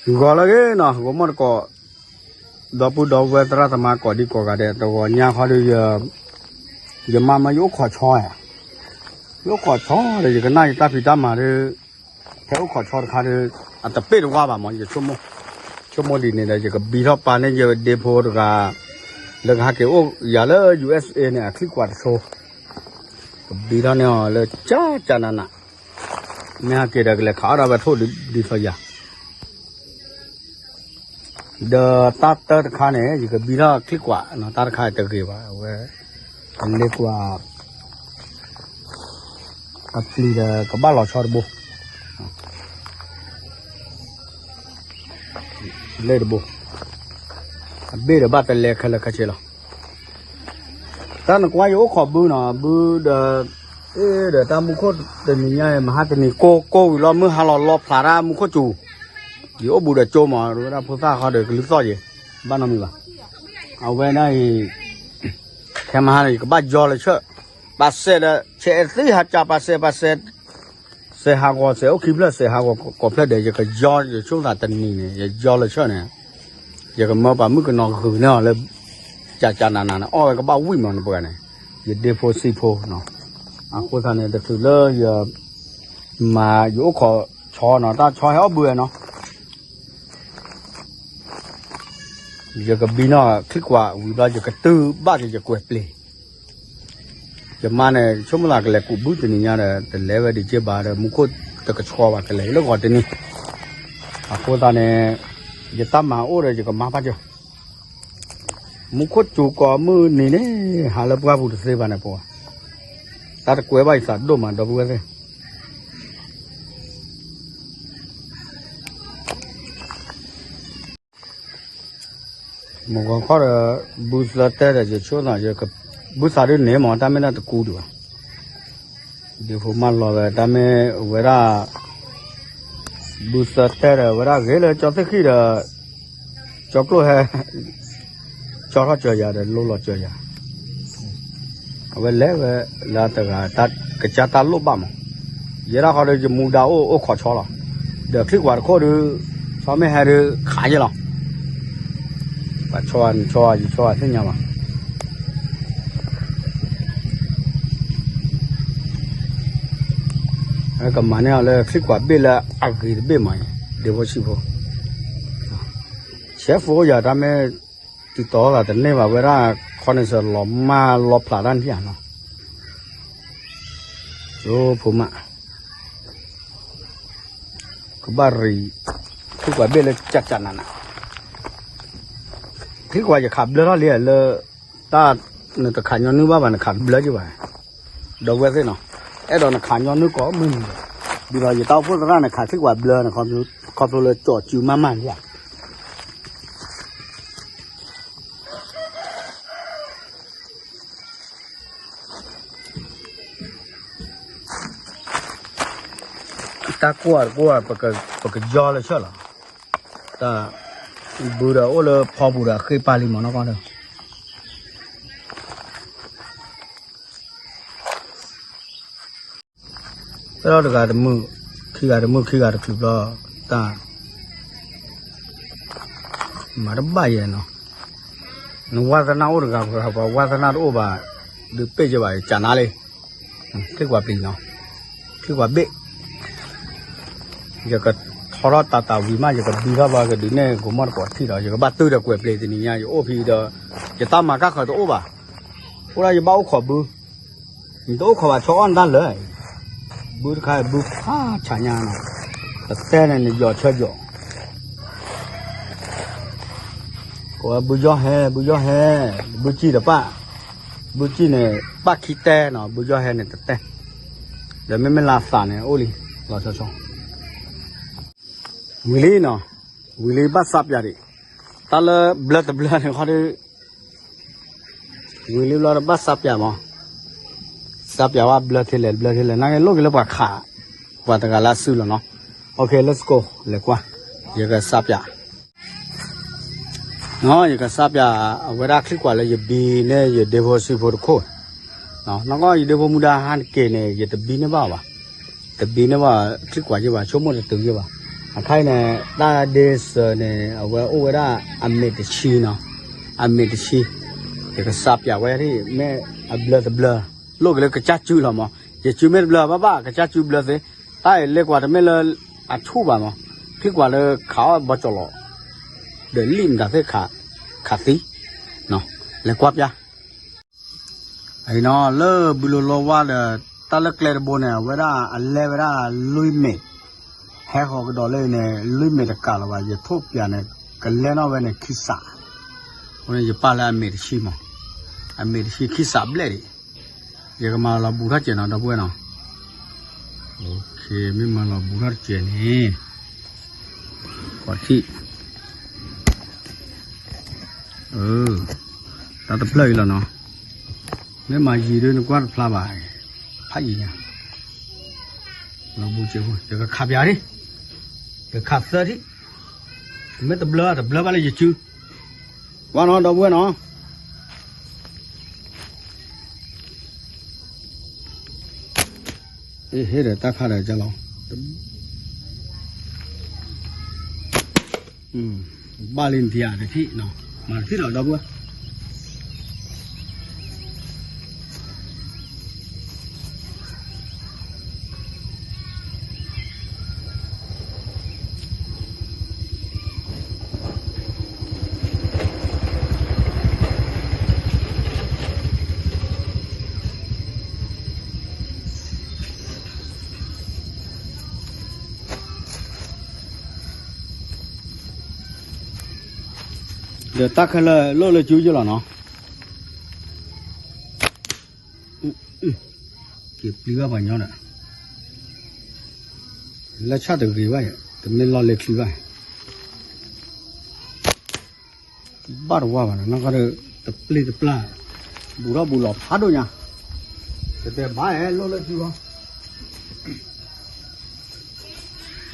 ဂီၤလၢအဂ့ၤနီၤ ဂီၤမီၢ်တကိး ဒီပုၢ်ဒီဝဲၢ်သရၣ်သမါကိးဒံကိးဂၤဒဲး တဂီၤညါဃီဒီး ယမါမၢယအိၣ်ခိးဆီဧါ, ယအိၣ်ခိးဆီဒီး ယကနၣ်ယတၢ်ဖံးတၢ်မၤဒီး ဟဲအိၣ်ခိးဆီတခါဒီး အတပ့ၢ်တဝါဘၣ်မး ယဆိကမိၣ်ဒ်န့ၣ်ဒီး ယကဘံထီၣ်ပာ်န့ၢ်ယဒ့ဖိတဂၤ လၢကဟဲက့ၤအိၣ်ယၤလၢ ယူၢ်အ့းအ့းန့ၣ် အချံကွၢ်တဆိ ကဘံထီၣ်န့ၢ်အီၤလၢကၠးကၠးနးနး မ့ၢ်ဟဲက့ၤဒီးကလဲၤခးအီၣ်ဒၣ်ဝဲထိၣ်ဒ်သိးယၤ ဒီးတၢ်တၢတခါန့ၣ် ယကဘံထီၣ်ချံကွၢ်နီၤ တၢ်တခါတဂ့ၤဘၣ် အဝဲ အလ့ကွၢ် အပျံၤဒီးကဘၣ်လီၤဆီတဘိ လ့တဘိ အဘ့ၣ်ဒီးဘၣ်တလဲခဲလၢာ်ခဲဆ့လီၤ. တၢ်နကွၢ်ယအိၣ်ခိးဘုနီၤ ဘုဒီး အ့ဒီးတၢ်မူခိၣ်တနံၤညါ မဟါတနံၤကိၢ်ကိၢ်ဝံၤလီၤ မုၢ်ဟါလီၤလီဖျးတၢ်မူခိၣ်စူၤ ယအိၣ်ဘူးဒီးကၠိမး ဝဲဒၣ်ဖိသၣ်ဃီဒီးကလုၢ်သီၣ်ယံၤ ဘၣ်နီတမံၤဘၣ် အဝဲဒၣ်အံၤ ခဲမဟါန့ၣ် ယကဘၣ်ယီလၢဆၢၣ် ပာ်စဲးဒီး ဆဲးသ့ဟးကၠး ပာ်စဲး ပာ်စဲး စဲးဟးဂီၤ စဲးအိၣ်ခံဖျၢၣ် စဲးဟးဂီၤကိးဖျၢၣ်ဒီး ယကယီ ယဆိကမိၣ်သးတနံၤန့ၣ် ယယီလၢဆၢၣ်န့ၣ် ယကမၢပှၤမုၣ်ကနီၤဂုာ်န့ၢ်အီၤလၢ ကၠးကၠးနးနးန့ၣ် အီၣ်ဝဲကဘၣ်ဝံၣ်မးန့ၣ်ပှၤန့ၣ် ယဒ့ဖိဆံးဖိနီၤ အဃိသတးန့ၣ် တချုးလၢယ မၤယအိၣ်ခိးဆီနီၤ တၢ်ဆီဟဲအီၣ်ဘုဝဲနီၤ ယကဘံနီၤချံကွၢ်ဝံၤဘျီ ယကတုၤဘၣ်က့ၤယကွဲၤပျ့ၤ ယမါန့ၣ် ဆိကမိၣ်သးကလဲၤကူးဘုတနံၤညါဒီး တလဲၤဝဲဒံးက့ဘၣ်ဒီး မူခိၣ်တကဆှီဘၣ် ကလဲၤလၢဂီၤတနံၤ အဃိသတးန့ၣ် ယတၢ်မၤအိၣ်ဒီး ယကမၤဘၣ်ကၢ မူခိၣ်စူၤကိးမုၢ်နံၤန့ၣ် ဟးလၢပှၢ်ပူၤတသ့ဘၣ်န့ၣ်ပှၤ တၢ်တကွဲးဘၣ်ယသးဒိၣ်မး ဒီပုၢ်ဝဲၢ်သ့ၣ် မုၢ်ဂီၤခီဒီး ဘုသၢတဲဒီး ယဆိသး ဘုသးဒုးန့ၣ်မး တၢ်မ့ၢ်တၢ်တကူဒံးဘၣ် ဒ့ဖိမၢလီၤဝဲ တၢ်မ့ၢ်ဝဲဒၣ် ဘုသၢတဲဒီး ဝဲဒၣ်ဂ့ၤလၢကၠီသ့ၣ်ဃံဒီး ကၠီကျိၣ်ဟဲ ကၠီထီၣ်စၢၤယၤဒီး လိလီၤစၢၤယၤ အဝဲလဲၤဝဲလၢတဂၤ ကစၢ်တၢ်လိၣ်ဘၣ်မး ယဲဒၣ်ဃီဒီး ယမူဒါအိၣ်အိၣ်ခိးဆီလီၤ ဒီးချံကွၢ်တခိၣ်ဒုး ဆီမ့ၢ်ဟဲဒုးခးယဲလီၤ ပှၤဆီနဆီယဆီသ့ၣ်ညါဘၣ် ကမၤန့ၢ်အီၤလၢချံကွၢ်ဘ့ၣ်လၢအဂ့ၤတဘ့ၣ်မး ဒ့ဖိဆံးဖိ ဆဲးဖိယၤတၢ်မ့ၢ် တံၤတီၤသးတန့ၢ်ဘၣ်ဝဲဒၣ် ခီန့ၣ်စၢၤလီၤမၢ်လီဖျးတၢ်နထံၣ်ဧါနီၤ ယိဖိမး ကဘၣ်ရံၤ ချံကွၢ်ဘ့ၣ်လၢကၠးကၠးနးနး ချံကွၢ်ယခးဘျၢထီၣ်လံလၢ တၢ်နတခးညီနုၢ်ဘၣ်ဘၣ် နခးဘျၢက့ၤဘၣ် ဒီပုၢ်ဝဲၢ်သ့ၣ်နီၤ အဲၣ်ဒိးနခးညီနုၢ်ကိးမုၢ်နံၤ ဒ်သိးယတၢ်အိၣ်ဖှိၣ်သရၣ်န့ၣ် ခးချံကွၢ်ဘျၢန့ၣ် ခီဖျိလၢကၠီၤစုမၢ်မၢ်လံဧါ တၢ်ကွၢ်တကွၢ် ပကယီလၢဆၢၣ်လီၤ. တၢ်ဘုဒီးအိၣ်လၢဖီပူၤဒီးဃ့ပာ်လံမးနီၢ်ကီၢ်ဒီး သၢထီၣ်တဂၤတမုၢ်, ခံဂၤတမုၢ်, ခံဂၤတချုးဘျီ, တၢ်မၤတဘၣ်ယဲနီၤ. နဝါသနာအိၣ်တဂၤပှၤ, ပှၤဝါသနာတအိၣ်ဘၣ်, ဒုးပ့ၢ်က့ၤဘၣ် ကနါလံ, ချံကွၢ်ပျံၤနီၤ, ချံကွၢ်ဘ့ၣ်, ယကထီထီၣ်တၢ်တၢ်ဝံၤမး ယကဘံထီၣ်ဘၣ်ကဒုးနဲၣ် ကိးမီၢ်တကိးထံၣ်ဒီး ယကဘၣ်တုၤဒီးကွဲးပျံၤတနံၤညါ ယအိၣ်ဖဲဒီး ယတၢ်မၤကၢ်ဃၢၤတအိၣ်ဘၣ်. အဃိဒီးယဘၣ်အိၣ်ခိးဘု နတအိၣ်ခိးဘၣ်ဆီအီၣ်နတၢ်လၢာ်, ဘုတခါဘုဖးဆးညါနီၤ, ပတဲန့ၣ်နယီၤဆၢယီၤ, ကိးဝဲဘုယီၢ်ဟဲ, ဘုယီၢ်ဟဲ, ဘုစံၣ်ဒီးပၢ်, ဘုစံၣ်န့ၣ် ပၢ်ခံတဲနီၤ, ဘုယီၢ်ဟဲန့ၣ်တတဲ, ဒီးမ့မ့ၢ်လၢသးန့ၣ်အိၣ်လံ, လီၤဆီဆီ ဝံၤလံနီၤ, ဝံၤလံဘၣ်စးပၠးဒံး, တၢ်လၢဘျၢတဘျၢန့ၣ်ခီဒီး ဝံၤလံဘျီဒီးဘၣ်စးပၠးမး, စးပၠးဝဲဘျၢထဲလဲၣ် ဘျၢထဲလဲၣ် နာ်က့လိၣ်က့ၤလၢပှၤခး, ပှၤတဂၤလၢအစုလီၤနီၤ. Okay, let's go, လဲၤကွၢ်, ယကစးပၠး, ယကစးပၠး အဝဲဒၣ်ချံကွၢ်လၢယဘံန့ၢ်ယဒ့ဖိဆံးဖိတခိၣ်, နီၢ်ကီၢ်ယဒ့ဖိမူဒါဟါတက့ၢ်န့ၣ် ယတဘံန့ၢ်ဘၣ်ဘၣ်, တဘံန့ၢ်ဘၣ်ချံကွၢ်ယဘၣ် ဆိကမိၣ်တတုၤယဘၣ် အခါအံၤန့ၣ် တၢ်ဒ့စၢၤန့ၣ် အဝဲအိၣ်ဝဲဒၣ်အမ့ၢ်တဆံနီၤ, အမ့ၢ်တဆံ, ယကစးပၠးဝဲဒၣ် မ့ၢ်အဘျၢသဘျၢ, လိၣ်က့ၤလၢကစၢ်စုလီၤမး, ယစုမ့ၢ်တဘျၢဘၣ်ဘၣ် ကစၢ်စုဘျၢသ့, တၢ်အံၤလဲၤကွၢ်တမ့ၢ်လၢအဆူၣ်ဘၣ်မး, ဖံကွၢ်လၢခးအီၣ်ဘီကၠီၤလီၤ, ဒီးလံာ်မတၤသ့ၣ် ခးသံ, လဲၤကွၢ်ပၠး အံၤနီၤ လၢဘုလိၤလီဝါဒီး တၢ်လၢကျဲတဘိန့ၣ် အဝဲဒၣ်အလဲဝဲဒၣ်လွံၢ်မ့ၣ်, ဟဲဃီၤကဒီးလၢအံၤန့ၣ် လွံၢ်မ့ၣ်တကးလီၤဘၣ် ယထိၣ်ပၠးန့ၣ် ကလဲနီၣ်ဝဲန့ၣ်ခံစး, အဃိန့ၣ်ယပာ်လၢအမ့ၢ်တဆံမး, အမ့ၢ်တဆံခံစးဘျဲၣ်ဒံး, ယကမၤလီၤဘူးထီၣ်စဲးနီၤ ဒီပုၢ်ဝဲၢ်နီၤ, မ့ၢ်မၤလီၤဘူးထီၣ်တစဲးန့ၣ်, ကွၢ်ထံၣ် တၢ်တဖျၢၣ်အံၤလီၤနီၤ, မ့ၢ်မၤယံၤဒ်နကွၢ်တဖျါဘၣ်, ဖးယံၤညါ, လီၤဘူးစဲးဖိ ယကခးပၠးဒံး, ယကခးသၢထံၣ်, မ့ၢ်တဘျၢတဘျၢဘၣ်လၢယစု, ဝါနီၤ ဒီပုၢ်ဝဲၢ်နီၤ ဟ့ၣ်ဒီးတၢ်ခါဒီးကလီၤ, ဘၣ်လံနထံၣ်ဧါတထံၣ်, မၤတထံၣ်လီၤ ဒီပုၢ်ဝဲၢ် ဒီးတၢ်ခဲလၢာ်လိၣ်လၢစုယလီၤနီၤ, က့ၤပျံၤဘၣ်ပှၤညီဒီး, လၢဆၣ်တဂ့ၤဘၣ်, တမ့ၢ်လီၢ်လၢချံဘၣ် ဘၣ်တဝါဘၣ်နီၤ နီၢ်ကီၢ်ဒီး တပျ့ၤတပျၢ်, ဘူးထီၣ်ဘူးလီၤဖးဒိၣ်ညါ, တတဲဘၣ်အဲၣ်လိၣ်လၢစုလီၤ,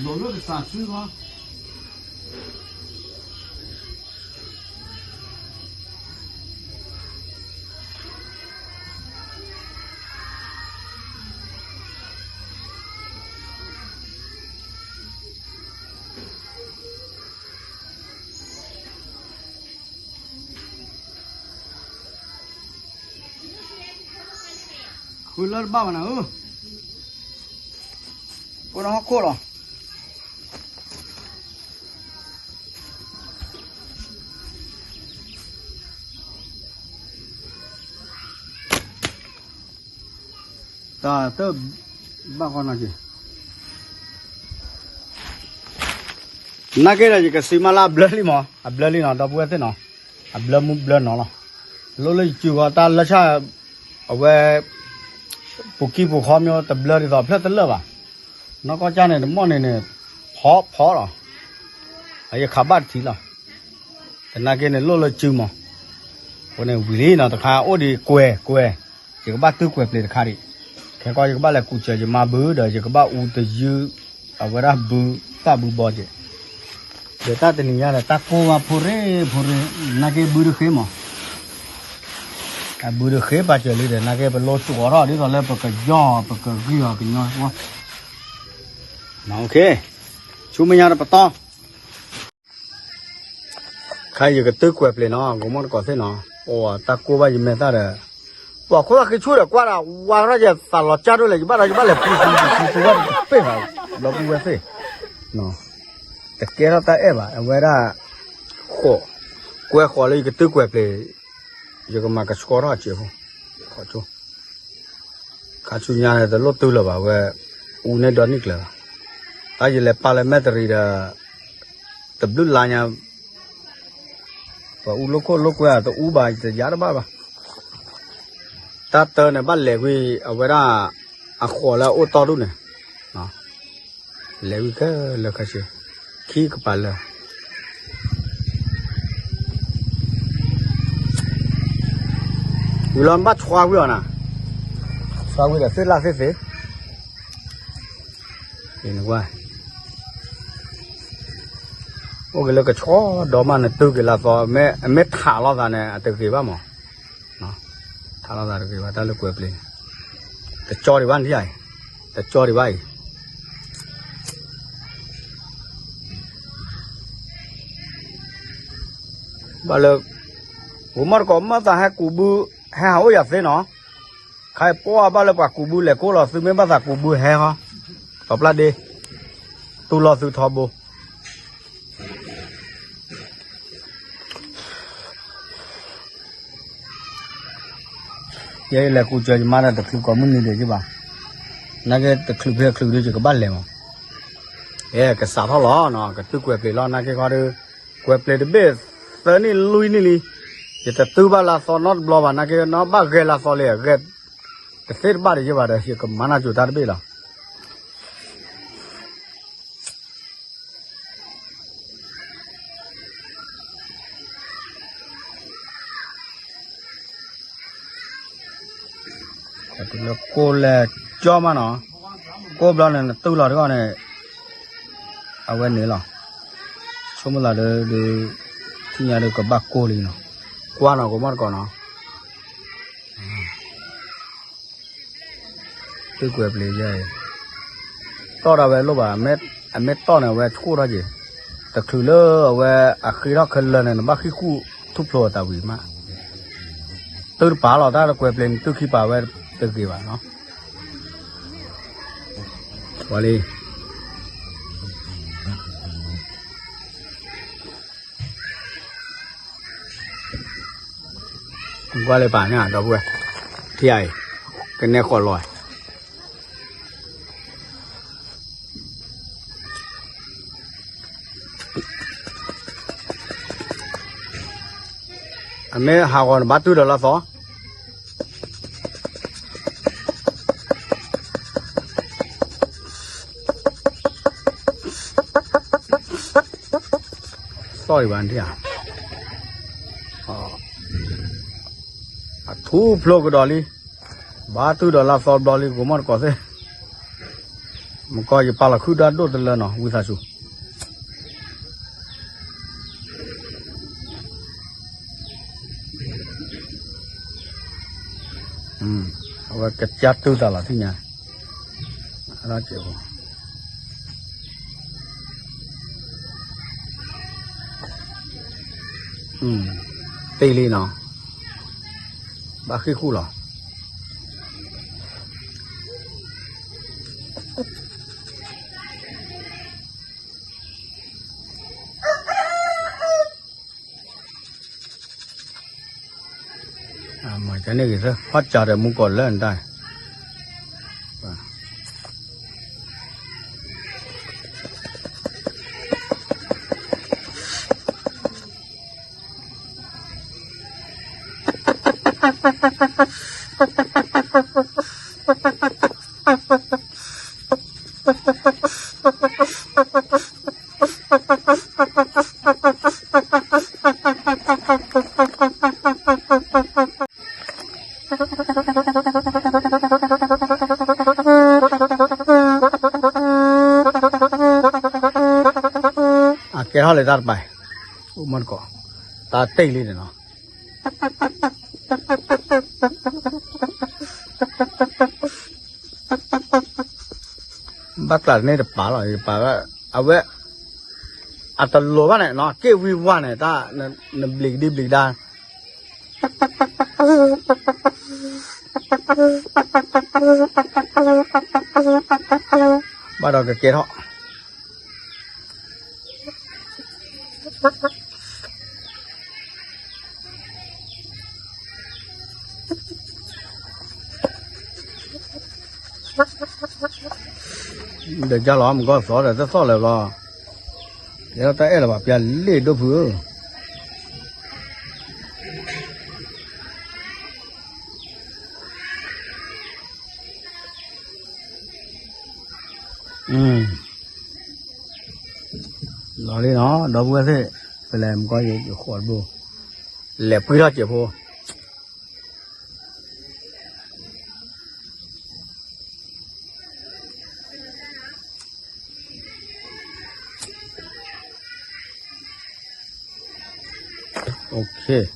လိၣ်လၢကစၢ်စုလီၤ ဃုလၢတဘၣ်ဘၣ်နၤဧၢ, အိၣ်ဒီးဟီၣ်ခိၣ်လီၤ. တၢ်တဘၣ်ဃီနီၤက့ၤ, နာ်က့ဒီး ယကစံးမးလၢအဘျၢလံမး, အဘျၢလံနီၤ ဒီပုၢ်ဝဲၢ်သ့ၣ်နီၤ, အဘျၢမူဘျၢနီၤလီၤ. လိၣ်လၢယစုဂီၤတၢ်လၢဆၣ်, အဝဲ ပူၤကံပူၤခီမ့ၢ်တဘျၢဒ်သိးဖျၢၣ်တလၢာ်ဘၣ်, နီၢ်ကီၢ်ကၢ်န့ၣ် တမီၢ်န့ၣ်န့ၣ် ဖီဖီလီၤ, အယခးဘၣ်တထံးလီၤ. သနာ်က့န့ၣ်လိၣ်လၢစုမး, အဃိန့ၣ်ဝံၤလံနီၤ တခါအိၣ်ဒံးကွဲၤကွဲၤ, ယကဘၣ်တုၤကွဲၤပျ့ၤတခါဒံး, ခဲကီၢ်ယကဘၣ်လဲၤကူးစၢၤ ယမၤဘုဒီး ယကဘၣ်အူတယုၢ်, အဝဲဒၣ်ဘု, သၣ်ဘုဘီက့ၤ, ဒီးတၢ်တနံၤညါဒီး တၢ်ကိၢ်ဘၣ်ဖိရ့ဖိရ့, နာ်က့ဘုတဃ့မး, အဘုတဃ့ပာ်စၢၤလံဒီး နာ်က့ပလိၣ်ကၠီထီၣ် ဒ်သိးလၢပကယီၢ် ပကဂံၢ်အီၤကညီ, ဆူမဲာ်ညါဒီးပတီၢ် ခါယကတုၤကွဲၤပျ့ၤနီၤ ကမီၣ်တကိးသ့ၣ်နီၤ, အိၣ်တၢ်ကိၢ်ဘၣ်ယမဲာ်သၣ်ဒီး, ပှၤခိၣ်ဘၣ်ဃ့ဆူၣ်ဒီးကွၢ်ဒီး ဝါထီၣ်ယသးလီၤကၢ်ဒိၣ်လဲၣ် ယဘၣ်ဒီးယဘၣ်လဲၤပူၤပူၤပူၤပူၤဝဲတပ့ၢ်ဘၣ်, ဒီပုၢ်ဝဲၢ်သ့ၣ်, တကဲထီၣ်တၢ်အဲၣ်ဘၣ် အဝဲဒၣ်, ဃိး, ကွဲဃိးလၢယကတုၤကွဲၤပျ့ၤ, ယကမၤကဆှီထီၣ်အစဲးဖိ, ဃိးကၠိ ခါဆူညါန့ၣ် တလိၣ်တုၤလၢၤဘၣ်ဝဲ, အူန့ၢ်ဒီနံၣ်ကျၢၤလီၤ, တၢ်ယလဲၤပာ်လၢမဲာ်တရံးဒီး, တဘျုးလါညါ, ပှၤအူလိၣ်ခိၣ်လိၣ်ကွဲတအူဘၣ် တယါတဘၣ်ဘၣ်, တၢ်တၢန့ၣ် ဘၣ်လဲၤကွံာ်အဝဲဒၣ်, အဃိးလၢအအိၣ်တီဒူၣ်န့ၣ် လဲၤဝံၤခဲလၢာ်ခဲဆ့, ခံကပၤလၢာ်, ဝံၤလီၤဘၣ်ဆှါဝံၤအီၤနၤ, ဆှါဝံၤဒီးသ့ၣ်လၣ်သ့ၣ်သ့ၣ်, အိၣ်က့ၤလၢကဆှီဒီးမး နတုၤက့ၤလၢသီ, အမ့ၢ်ထးလိာ်သးန့ၣ် အတဂ့ၤဘၣ်မး, ထးလိာ်သးတဂ့ၤဘၣ် တၢ်လၢကွဲၤပျ့ၤ, တကၠီဒံးဘၣ်နထံၣ်ဧါ, တကၠီဒံးဘၣ်အံၤ ဘၣ်လၢ ဂိၤမီၢ်တကိးမ့ၢ်သးဟဲကူးဘု ဟဲဟးအိၣ်ယၤသ့နီၤ, ခါအံၤပှၢ်ဘၣ်လၢပှၤကူးဘုလဲၤကိၢ်လီၤ သုမ့ၢ်ဘၣ်သးကူးဘုဟဲဟီ, ပှၤပျၢ်ဒ့, တူၢ်လိာ်သုထီဘိ ယဲယလဲၤကူးစၢၤယမါဒီးတချုးကိးမုၢ်နံၤဒံးက့ဘၣ်, နာ်က့တချုးဖဲချုးဒုးယကဘၣ်လဲၤမး, အဲ ကစးထီၣ်လီၤနီၤ ကတုၢ်ကွဲၤပျ့ၤလီၤ နာ်က့ခီဒုး, ကွဲၤပျ့ၤတဘ့ၣ် သၢနံၣ်လွံၢ်နံၣ်လံ, ယတတုၤဘၣ်လါသီနီတဘျီဘၣ် နာ်က့နီၤ ဘၣ်ဂဲၤလါသီလံ ဂဲၤ တသ့တဘၣ်ဒံးက့ဘၣ်ဒီး ယကမၤနၢ်စူၤတၢ်တဘ့ၣ်လီၤ. လၢကိၢ်လဲၤကၠီမးနီၤ, ကိၢ်ဘျီန့ၣ် နတုၢ်လီၤတဂီၢ်န့ၣ်, အဝဲန့ၣ်လီၤ, ဆိကမိၣ်သးဒီး ထံၣ်ညါဒီးကဘၣ်ကိၢ်လံနီၤ, ကွၢ်နီၤ ကိးမီၢ်တကိးနီၤ တုၢ်ကွဲၤပျ့ၤယဲအံၤ, တီၢ်ဒၣ်ဝဲလိၣ်ဘၣ်, အမ့ၢ်တီၢ်န့ၣ် အဝဲဆှိၣ်ထီၣ်က့ၤ, တချုးလၢအဝဲအဃ့ထီၣ်ခဲလၢာ်န့ၣ် နဘၣ်ဃံၣ်ဃူၣ်ထူၣ်ဖျိအသးဝံၤမး, တုၢ်တပာ်လီၤ တၢ်လၢကွဲၤပျ့ၤနတုၢ်ခံပာ်ဝဲတဂ့ၤဘၣ်နီၤ, ဝါလံ ကွၢ်လၢပာ်န့ၣ် ဒီပုၢ်ဝဲၢ်, ထံဧါအံၤ, ကနဲဃီလီၤ, အမ့ၢ်ဟးဂီၤနဘၣ်တုၢ်ဒီးလါသီ သီၣ်ဒံးဘၣ်နထံၣ်ဧါ, အထူၣ်ဖျိကဒီးလံ, ဘၣ်တုၢ်ဒီးလါသီဘျီလံ ကိးမီၢ်တကိးသ့ၣ်, မကီယပာ်လီၤခုၣ်ဒၣ်ဒိၣ်တလၢနီၤ ဝံသးစူၤ အဝဲကစၢ်တုၤသးလီၤထံၣ်ညါ, တ့ၢ်လံနီၤ, ဘၣ်ဃံၣ်ဃူၣ်လီၤ. မၤကန့ၣ်ဂ့ၤသၢ ဟီၣ်စးဒီးမူကီၢ်လၢနတၢ် အကဲထီၣ်လၢတၢ်တပၤ, အိၣ်မီၢ်တကိး, တၢ်တ့ၢ်လံန့ၣ်နီၤ. ဘၣ်ကျးတန့ၢ်တပာ်လီၤ, ယပာ်ဝဲ, အဝဲ, အတလိၤဘၣ်န့ၣ်နီၤ, က့ၣ်ဝံဝါန့ၣ် တၢ်, နဘျံးကဒံဘျံးကဒါ ဘၣ်ဒီးကကဲထီၣ် ဒီးကၢ်လီၤ မုၢ်ကီၢ်သီဒီး တသီၣ်လၢၤဘျီ, ယဲဒီးတၢ်အဲၣ်လၢၤဘၣ် ပျၢ်လ့ၣ်ဒိၣ်ဖုဧၢ. လီၤလံနီၤ ဒီပုၢ်ဝဲၢ်သ့ၣ်, ပလဲၤမုၢ်ကီၢ်ယဃိးတဘိ, လဲၤပှံထီၣ်စဲးဖိ OK.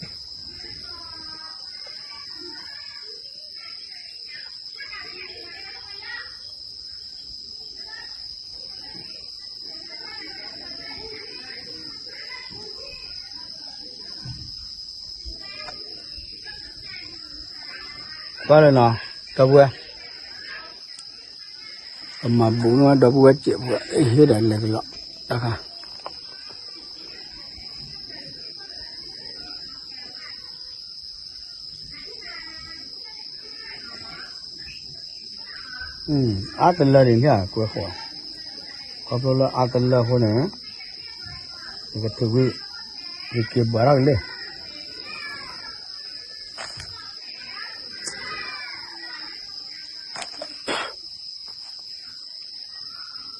ကွၢ်လၢနီၤ, ဒီပုၢ်ဝဲၢ်, ပမၤဘူးန့ၢ်ဒီပုၢ်ဝဲၢ်စဲးဖိ ဟ့ၣ်ဒီးလဲၤကလီၤ, တၢ်ခါ အါတလၢဒံးန့ၣ် ကွဲဃီ, ခီဖျိလၢအါတလၢအဃိန့ၣ်, ယကထုးကွံာ်, ယက့ၤဘၣ်ထီၣ်ကလဲၣ်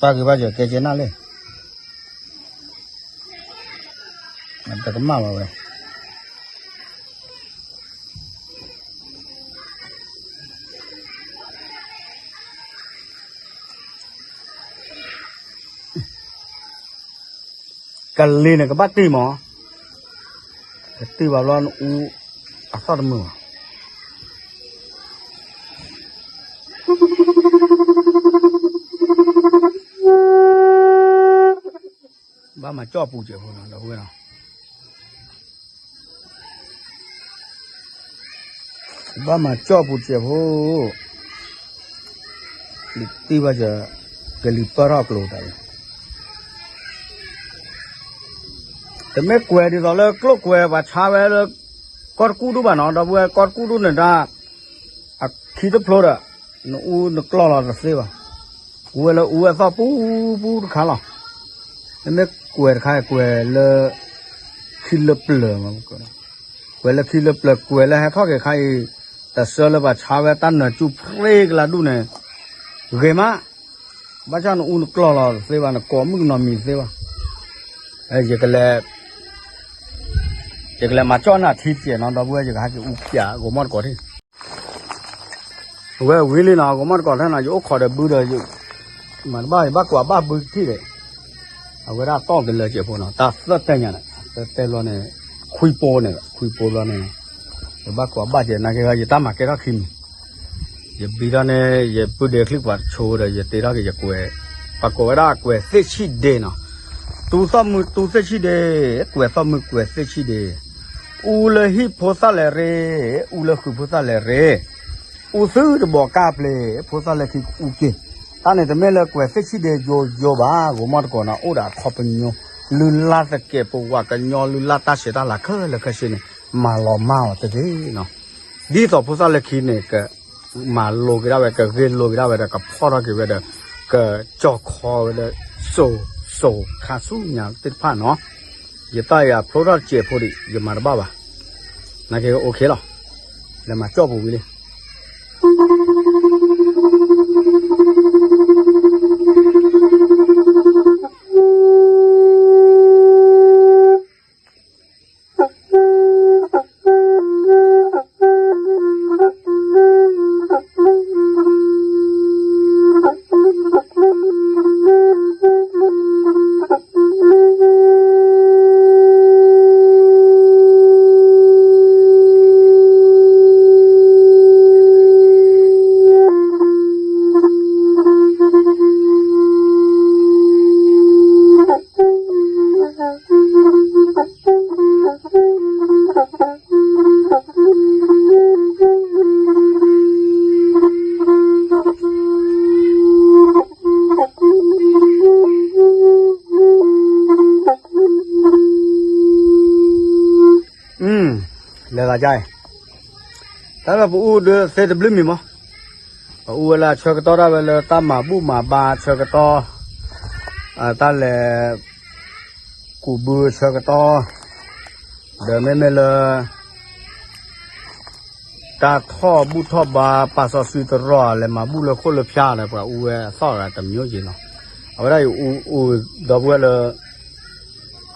ပၢ်က့ၤဘၣ်ယကဲကဲနၣ်လဲၣ်, တကမၣ်ဘၣ်ဝဲ ကလံၤန့ၣ် ကဘၣ်တံၢ်မး, ကတံၢ်ဘၣ်ဘျီနအူအသီၣ်တမုာ်ဘၣ်, ဘၣ်မၤကၠီၣ်ပူၤစဲးဖိနီၤ ဒီပုၢ်ဝဲၢ်နီၤ, ဘၣ်မၤကၠီၣ်ပူၤစဲးဖိ, တံၢ်ဘၣ်စဲး, ကလံၤပၢၢ်ထီၣ်ကျိၤတၢ်အံၤ, တမ့ၢ်ကွဲးဒ်သိးလၢကျိၣ်ကွဲးပှၤဆါဝဲလၢ ကီၢ်တကူၣ်ဒူၣ်ဘၣ်နီၤ ဒီပုၢ်ဝဲၢ်, ကီၢ်တကူၣ်ဒူၣ်န့ၣ်ဒၣ် အခံတဖျိဒီး နအူနကျီၢ်လီၤတသ့ဘၣ်, အူဝဲလၢအူဝဲအသီၣ်ပူပူတခါလီၤ, မ့မ့ၢ်ကွဲးတခါ ကွဲးလၢ ခံလၢပျၢၤ, ကွဲးလၢခံလၢပျၢၤ ကွဲးလၢဟဲထီၣ်က့ၤခါအံၤ, တၢ်ဆၢလၢပှၤဆါဝဲတၢ်နၢၤကူၣ်ဖြ့ကလါဒူၣ်န့ၣ်, ဂ့ၤမး, ဘၣ်ဆၣ်နအူနကျီၢ်လီၤတသ့ဘၣ် နကိးမုၣ်ကနီၤမံၤတသ့ဘၣ်, ယကလဲၤ ယကလဲၤမၤကၠီၣ်နၤထံတစဲးနီၤ ဒီပုၢ်ဝဲၢ် ယကဟဲက့ၤအူပၠးဂိၤမီၢ်တကိးထံၣ်, အဝဲဝံၤလံနီၤ ဂိၤမီၢ်တကိးထံၣ်နီၤ ယအိၣ်ခိးဒီးဘုဒီး မၤတဘၣ် ယဘၣ်ကွၢ်ဘၣ်ဘုထံၣ်ဒီး, အဝဲဒၣ်တီၢ်ကလၢစဲးဖိနီၤ တၢ်သၢတဲညါန့ၣ် သၢတဲဘျီန့ၣ်, ခွံပိန့ၣ် ခွံပိဘျီန့ၣ်, ယဘၣ်ကွၢ်ဘၣ်ကဲနာ်က့ ယတၢ်မၤကဲထီၣ်ခံမံၤ ယဘံထီၣ်န့ၣ် ယပုၢ်ဒ့ချံၣ်ပှၤဆိဒီး ယတ့ထီၣ်က့ၤယကွဲး, ပှၤကိးဝဲဒၣ်ကွဲးသ့ၣ်ဆံၣ်ဒ့နီၤ, တူသီၣ်မုၢ်တူသ့ၣ်ဆံၣ်ဒ့, ကွဲးသီၣ်မုၢ်ကွဲးသ့ၣ်ဆံၣ်ဒ့, အူလၢဟံၣ်ဖိသၣ်လဲၤရ့, အူလၢဃုာ်ဖိသၣ်လဲၤရ့, အူသုတဘီးကၢ်ပျ့ၤ ဖိသၣ်လၢခံကအူက့ၤ, တၢ်န့ၣ်တမ့ၢ်လၢကွဲးသ့ၣ်ဆံၣ်ဒ့ယိယိဘၣ် ဂိၤမီၢ်တကိးနီၤ အိၣ်ဒီးအခီပညီ, လုၢ်လၢ်သကဲးပဝးကညီ လုၢ်လၢ်တၢ်ဆဲးတၢ်လၤခဲလၢာ်ခဲဆ့န့ၣ် မၤလီၤမၢ်အီၤတဂ့ၤနီၤ, ဒ်သိးဖိသၣ်လၢခံန့ၣ် ကမၤလိက့ၤဒၣ်ဝဲ ကဂ့ၢ်လိက့ၤဒၣ်ဝဲဒီး ကဖီၣ်ထီၣ်က့ၤဝဲဒီး ကကၠီၣ်ခီဝဲဒီး စိၤစိၤခါဆူညါသ့ၣ်တဖၣ်နီၤ, ယတၢ်အံၤအဖျိထီၣ်တစဲးဖိဒံး ယမၤတဘၣ်ဘၣ်, နာ်က့ OK လီၤ, လဲၤမၤကၠီၣ်ပူၤဝံၤလံ လဲၤသးကါအံၤ, တၢ်လၢပအူဒၢသ့တဘျုးမံၤမး, ပအူဝဲလၢအဆၢကတီၢ်ဒၣ်ဝဲလၢတၢ်မၤဘူၣ်မၤဘါအဆၢကတီၢ်, တၢ်လဲၤကူးဘုအဆၢကတီၢ်, ဒီးမ့မ့ၢ်လၢ တၢ်ထီၣ်ဘူၣ်ထီၣ်ဘါ ပာ်စီဆှံတရီၢ် လဲၤမၤဘူၣ်လၢခိၣ်လၢဖၠါဒီး ပှၤအူဝဲအသီၣ်ဂၤတမျိုးက့ၤနီၤ, အဝဲဒၣ်အံၤအူအူဒီပုၢ်ဝဲၢ်လၢ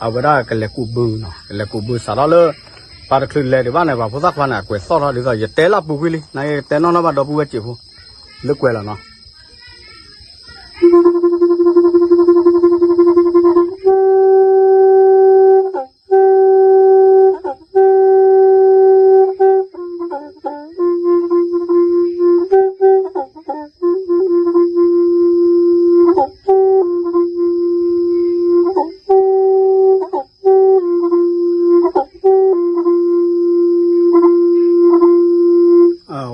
အဝဲဒၣ်ကလဲၤကူးဘုနီၤ, ကလဲၤကူးဘုစးထီၣ်လၢ ပှၤတချုးလဲၤဒံးဘၣ်န့ၣ် ပှၤဖိသၣ်ခွါန့ၣ် အကွဲးသီၣ်ထီၣ်ဒ်သိး ယတဲလၢပူၤကွံာ်လံ, နာ်က့တဲနီၢ်နီၢ်ဘၣ်ဒီပုၢ်ဝဲၢ်စံးဖိ, လၢကွဲးလီၤနီၤ.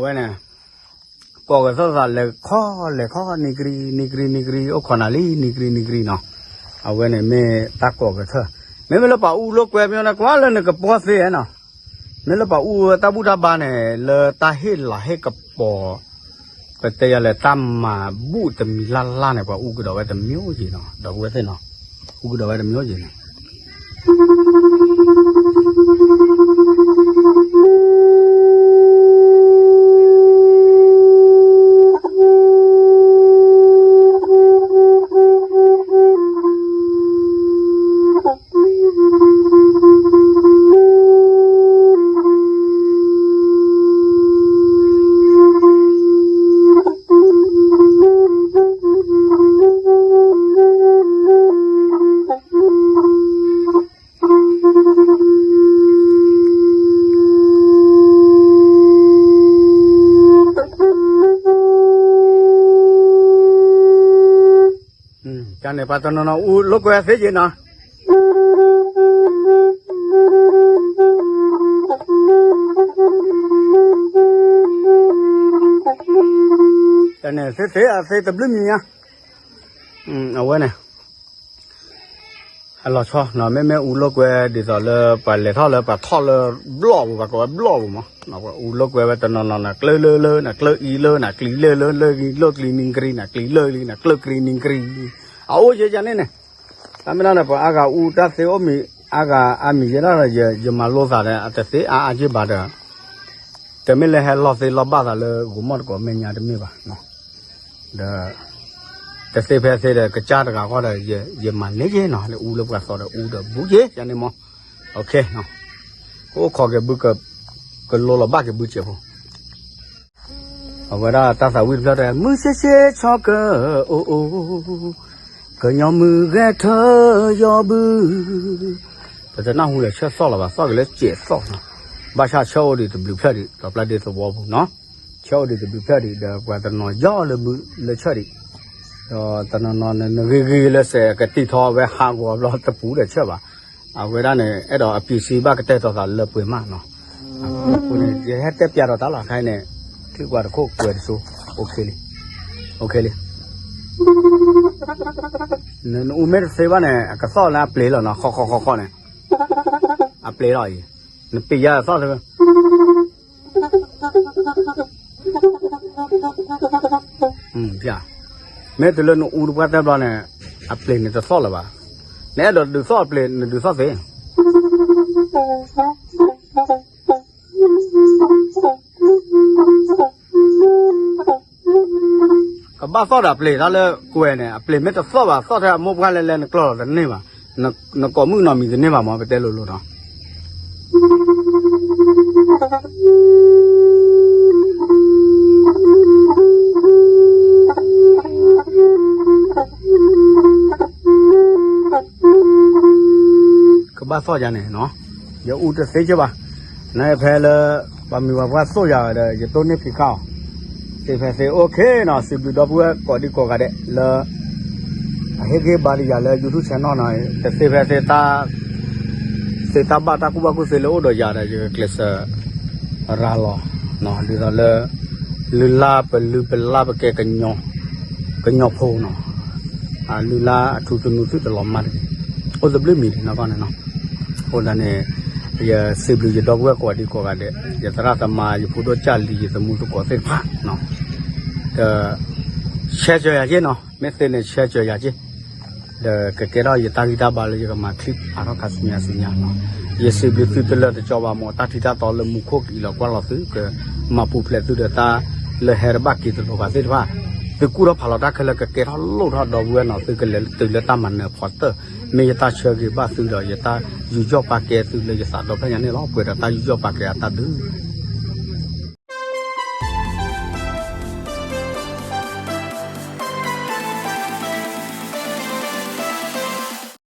ဝဲန့ၣ် ကိးကထၢၣ်သးလဲၤခီလဲၤခီ နံၤကရံနံၤကရံနံၤကရံ အိၣ်ခိးနၤလံ နံၤကရံနံၤကရံနီၤ. အဝဲန့ၣ်မ့ၢ်တၢ်ကိးကထၢၣ်, မ့မ့ၢ်လၢပှၤအူလိာ်ကွဲမ့ၢ်န့ၣ် ကွၢ်လၢနကပီၢ်သ့နီၤ. မ့ၢ်လၢပှၤအူတၢ်ဘူၣ်တၢ်ဘါန့ၣ် လၢတၢ်ဟ့ၣ်လၤဟ့ၣ်ကပီၤ ပတဲယၤလဲၣ် တၢ်မၤဘူၣ်တမံၤလၢ်လၢ်န့ၣ် ပှၤအူကဒီးဝဲတမံၤယံၤနီၤ ဒီပုၢ်ဝဲၢ်သ့ၣ်နီၤ, အူကဒီးဝဲတမံၤယံၤနီၤ. န့ၣ် ပှၤတနီၤနီၤအူလိာ်ကွဲသ့ယံၤနီၤ. န့ၣ် သ့သ့အသ့တဘျုးမံၤညါ, အဝဲန့ၣ် အလီၤဆီနီၤ, မ့မ့ၢ်အူလိာ်ကွဲဒ်သိးလၢပှၤလဲၤထီၣ်လၢပှၤထီၣ်လၢဘျီၣ်ပူၤ ပှၤကိးဝဲဘျီၣ်ပူၤမး, အူလိာ်ကွဲဝဲတနီၤနီၤန့ၣ် ကျၢလၢလၢန့ၣ် ကျၢအံၤလၢန့ၣ် ကျံၤလၢလၢ လၢကံၤလၢကံၤနံၤကရံန့ၣ် ကျံၤလၢလံန့ၣ် ကျၢကရံနံၤကရံ, အအိၣ်ယဲယဲန့ၣ်န့ၣ်, တၢ်မ့ၢ်ဒၣ်န့ၣ် ပှၤအါဂၤအူတၢ်သ့အိၣ်မံၤ အါဂၤအါမံၤယဲဒၣ်ဒီး ယမၤလိသးဒီး အတသ့အါအါက့ၢ်ဘၣ်ဒီး တမ့ၢ်လၢဟဲလီၤသ့လီၤဘၣ်သးလၢဂိၤမီၣ်တကိးမဲာ်ညါတမ့ၢ်ဘၣ်နီၤ, ဒီး တသ့ဖဲသ့ဒီး ကစၢ်တဂၤဃီဒီး ယမၤန့ၢ်ယဲနီၤ, လၢအူလၢပှၤသီဒီးအူဒီးဘူးယဲ ယၤန့ၣ်မး, အိၣ်ခိးက့ၤဘု ကလိလီၤဘၣ်က့ၤဘုစဲးဖိ, အဝဲဒၣ်တၢ်သးဝံၣ်တဖျၢၣ်တဲ မုၢ်ဆ့ဆ့ဆီကအိၣ်အိၣ် ကညီမုၢ်ဂဲၤထၢယီၤဘု ပတနၢ်ဟူလၢဆၢၣ်သီၣ်လၢၤဘၣ် သီၣ်က့ၤလၢစဲးသီၣ်နီၤ, ဘၣ်ဆၣ်ဆၢအိၣ်ဒံးတဘျုးဖျၢၣ်ဒံး ဒီးပျၢ်ဒ့သဝီပူၤနီၤ, ဆၢအိၣ်ဒံးတဘျုးဖျၢၣ်ဒံး ဒီးပှၤတနီၤယီၤလၢဘုလၢဆၢၣ်ဒံး, ဒီးတနီၤနီၤ နဂ့ၤဂ့ၤလၢစဲးကတံၢ်ထီဝဲဟးဂီၤဘျီတပူၤဒီးဆၢၣ်ဘၣ်, အဝဲဒၣ်န့ၣ် အဲၣ်ဒိးအပျံၤစံဘၣ်ကတဲာ်တီၤသးလၢပှဲၤမးနီၤ, အဃိန့ၣ် ယဟဲတဲပျးဒီးတၢ်လီၤခါအံၤန့ၣ် ချံၣ်ကွၢ်တခိၣ်ကွဲးတစိ အိၣ်ခ့လံ, အိၣ်ခ့လံ နအူမ့ၢ်တသ့ဘၣ်န့ၣ် အကသီၣ်လၢအပျ့ၤလီၤနီၤ ဃီဃီဃီဃီန့ၣ်, အပျ့ၤလီၤအံၤ, နပျ့ၤယၤသီၣ်တ မ့ၢ်တုၤလၢနအူတပှၢ်တၢၢ်ဘျီန့ၣ် အပျ့ၤန့ၣ်တသီၣ်လၢၤဘၣ်, နအဲၣ်ဒိးဒုးသီၣ်အပျ့ၤ နဒုးသီၣ်သ့ ကဘၣ်သီၣ်ဒီးအပျ့ၤ တၢ်လၢကွဲးန့ၣ် အပျ့ၤမ့ၢ်တသီၣ်ဘၣ် သီၣ်ထဲအမိၢ်ပှၢ်လဲၣ်လဲၣ် နကျီၢ်လီၤတန့ၢ်ဘၣ်, နကိးမုၣ်နီတမံၤတန့ၢ်ဘၣ်မး ပတဲလိၤလိၤနီၤ ကဘၣ်သီၣ်ယၤန့ၣ်နီၤ, ယအူတသ့ကၢဘၣ်, နဖဲလၢ ပှၤမံၤပှၤပှၢ်သိၣ်ယၤဒီး ယတိၢ်န့ၢ်ဖံးခၣ်အီၤ, သ့ဖဲသ့ အိၣ်ခ့နီၤ, စံးဘျုးဒီပုၢ်ဝဲၢ်ကိးဒံကိးဂၤဒဲးလၢ အဟ့ၣ်ဂံၢ်ဘါလၢယၤလၢ YouTube channel နီၤ, တသ့ဖဲသ့တၢ် သ့တၢ်ဘၣ်တၢ်ကူၣ်ဘၣ်ကူၣ်သ့လၢအိၣ်ဒီးယၤဒီး ယကကျဲးစၢးရၤလီၤ, ဒ်သိးလၢ လုၢ်လၢ်ပလုၢ်ပလၢ်ပကဲ ကညီဖိနီၤ, လုၢ်လၢ်အထူသနူသုတလီၤမၢ်တဂ့ၤ, အိၣ်သဘျုးမံၤဒံးနီၢ်ကီၢ်န့ၣ်နီၤ, အဃိသတးန့ၣ် ယစံးဘျုးယဒီပုၢ်ဝဲၢ်ကိးဒံကိးဂၤဒဲး, ယသရၣ်သမါ ယဖိဒိၣ်ကၢ်လံၤ ယသမူသကိးသ့ၣ်တဖၣ်နီၤ, ဒီး share စၢၤယၤက့နီၤ, မ့ၢ်သ့န့ၣ် share စၢၤယၤက့ ဒီးကကဲထီၣ်ယတၢ်ဂံၢ်တၢ်ဘါလၢယကမၤချံဖးထီၣ်ခါဆူညါဆူညါနီၤ, ယစံးဘျုးသုတလၢာ်တကီဘၣ် မ်တၢ်ထံတၢ်တီလၢမူခိၣ်ကအံးလီၤကွၢ်လီၤသု ကမၤပူၤဖျဲးသုဒီးတၢ်လၢဟဲတဘၣ်က့ၤတလိၤဘၣ်သ့ၣ်တဖၣ်, သုကူၣ်ထီၣ်ဖးလီၤတၢ်ခဲလၢာ် ကကဲထီၣ်လိၣ်ထီၣ်ဒီပုၢ်ဝဲၢ်နီၤ, သုကလဲၤတုၤလၢတၢ်မၤနၢၤဖီတၢၢ်, မ့ၢ်ယတၢ်ဆၢဂ့ၤဘၣ်သုဒီး ယတၢ်ယူးယီၣ်ပာ်ကဲသုလၢယသးဒီဖျၢၣ်ညါန့ၣ်လီၤ, ပှဲၤဒီးတၢ်ယူးယီၣ်ပာ်ကဲအတၢ်ဒုး